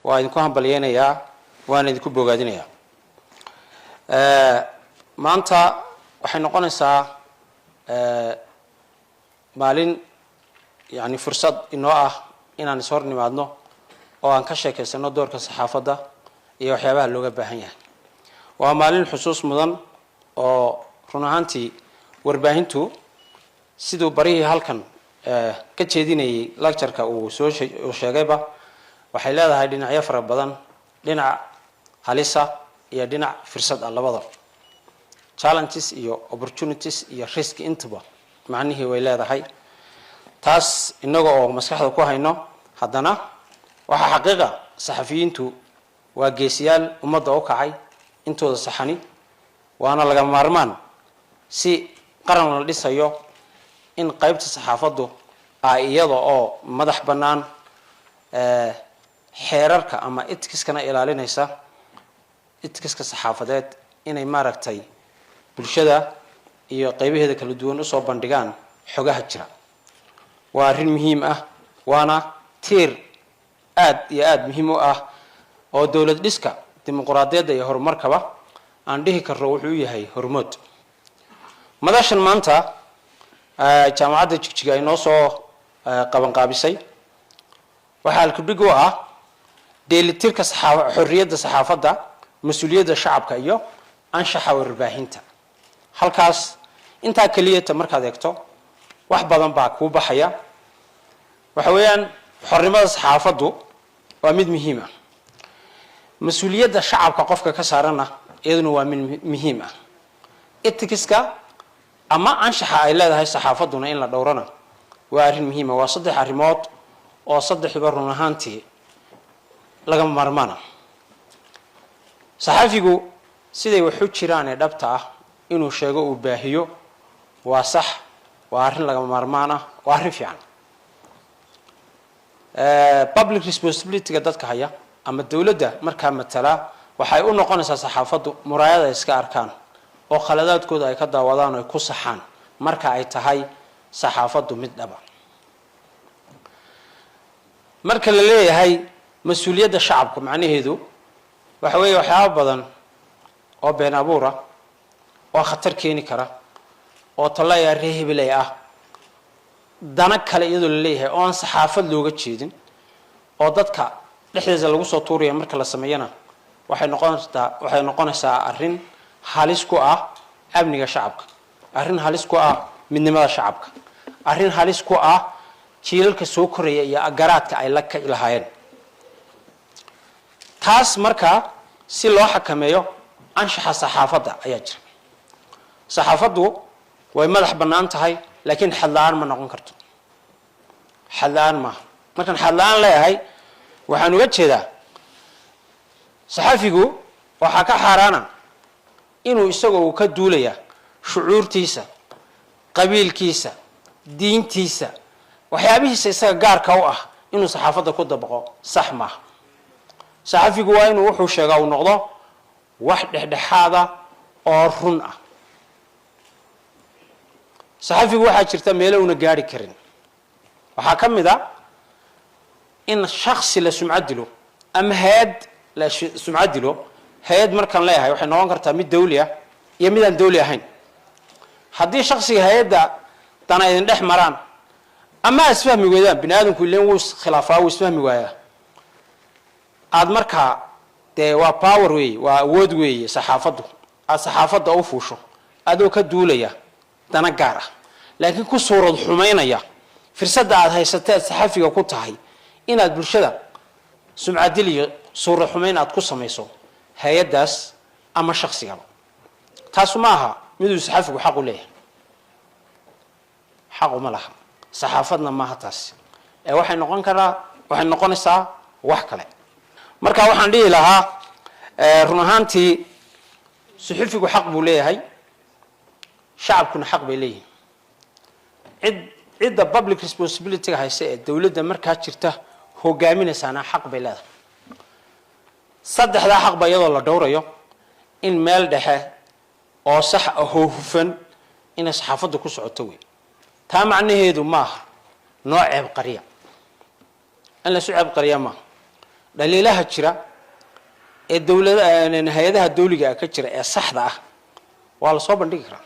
Waa idinku hambalyeynayaa, waana idinku bogaadinayaa. Maanta waxay noqonaysaa maalin yani fursad inoo ah inaan is hor nimaadno oo aan ka sheekeysano doorka saxaafadda iyo waxyaabaha looga baahan yahay. Waa maalin xusuus mudan oo run ahaantii warbaahintu, siduu barihii halkan ka jeedinayay lectureka uu soo uu sheegayba, waxay leedahay dhinacyo fara badan, dhinac halisa iyo dhinac fursad ah labadaba, challenges iyo opportunities iyo risk intuba macnihii way leedahay. Taas innaga oo maskaxda ku hayno, haddana waxaa xaqiiqa saxafiyiintu waa geesiyaal ummadda u kacay intooda saxani, waana laga maarmaan si qaran la dhisayo in qaybta saxaafaddu ay iyada oo madax bannaan, xeerarka ama ethicskana ilaalinaysa, ethicska saxaafadeed, inay maaragtay bulshada iyo qaybaheeda kala duwan usoo bandhigaan xogaha jira. Waa arrin muhiim ah, waana tiir aad iyo aada muhiim u ah oo dowlad dhiska, dimuquraadiyadda iyo horumarkaba aan dhihi karno wuxuu u yahay hormood. Madashan maanta Jaamacadda Jigjiga ay noo soo qabanqaabisay waxaa halkudhig u ah dheelitirka xorriyadda saxaafadda, mas-uuliyadda shacabka iyo anshaxa warbaahinta. Halkaas intaa keliyata markaad eegto, wax badan baa kuu baxaya. Waxa weeyaan, xornimada saxaafaddu waa mid muhiim ah, mas-uuliyadda shacabka qofka ka saaranna iyaduna waa mid muhiim ah, ethicska ama anshaxa ay leedahay saxaafadduna in la dhowrana waa arrin muhiima. Waa saddex arrimood oo saddexduba run ahaantii lagama maarmaana. Saxafigu siday waxu jiraan ee dhabta ah inuu sheego, uu baahiyo, waa sax, waa arrin lagama maarmaan ah, waa arrin fiican. Public responsibilityga dadka haya ama dowladda markaa matalaa waxay u noqonaysaa saxaafaddu muraayad ay iska arkaan oo khaladaadkooda ay ka daawadaan oo ay ku saxaan, marka ay tahay saxaafaddu mid dhaba. Marka la leeyahay mas-uuliyadda shacabka, macnaheedu waxa weeye waxyaaba badan oo been abuura oo khatar keeni kara oo tolaya ree hebelay ah, dana kale iyadoo la leeyahay oo aan saxaafad looga jeedin oo dadka dhexdeeda lagu soo tuuraya, marka la sameeyana waxay noqonaysaa arrin halis ku ah amniga shacabka, arrin halis ku ah midnimada shacabka, arrin halis ku ah jiilalka soo koraya iyo garaadka ay la kici lahaayeen. Taas markaa si loo xakameeyo, anshaxa saxaafadda ayaa jira. Saxaafaddu way madax bannaan tahay, laakiin xadla-aan ma noqon karto. Xadla-aan maaha. Markaan xadla-aan leeyahay, waxaan uga jeedaa saxafigu waxaa ka xaaraana inuu isagoo uu ka duulaya shucuurtiisa, qabiilkiisa, diintiisa, waxyaabihiisa isaga gaarka u ah inuu saxaafadda ku dabaqo, sax maaha. Saxafigu waa inuu wuxuu sheegaa uu noqdo wax dhexdhexaada oo run ah. Saxafigu waxaa jirta meelo una gaari karin. Waxaa ka mid a in shaksi la sumcad dilo ama hay-ad la sumcad dilo. Hay-ad markaan leeyahay, waxay noqon kartaa mid dawli ah iyo mid aan dawli ahayn. Haddii shaksiga hay-adda dana idin dhex maraan ama isfahmi weydaan, bini aadamku ilen wuu iskhilaafaa, wuu isfahmi waayaa, aada markaa dee waa power weeye, waa awood weeye saxaafaddu, aada saxaafadda u fuusho adoo ka duulaya dana gaar ah, laakiin ku suurad xumaynaya firsadda aada haysata aad saxafiga ku tahay, inaad bulshada sumcadil iyo suurad xumayn aad ku samayso hay-addaas ama shaksigaba, taasu ma aha miduu saxafigu xaq u leeyahay. Xaq uma laha, saxaafadna maaha taasi ee waxay noqon karaa, waxay noqonaysaa wax kale. Marka waxaan dhihi lahaa, run ahaantii suxufigu xaq buu leeyahay, shacabkuna xaq bay leeyihin. Cidda public responsibilityga hayse ee dowladda markaa jirta hogaaminaysaana xaq bay leedahay. Saddexdaa xaqba iyadoo la dhowrayo, in meel dhexe oo sax ahoo hufan inay saxaafaddu ku socoto wey. Taa macnaheedu maaha noo ceeb qariya, in laysu ceeb qariya maaha. Dhaliilaha jira ee dowlada, hay-adaha dawliga ah ka jira ee saxda ah waa lasoo bandhigi karaa.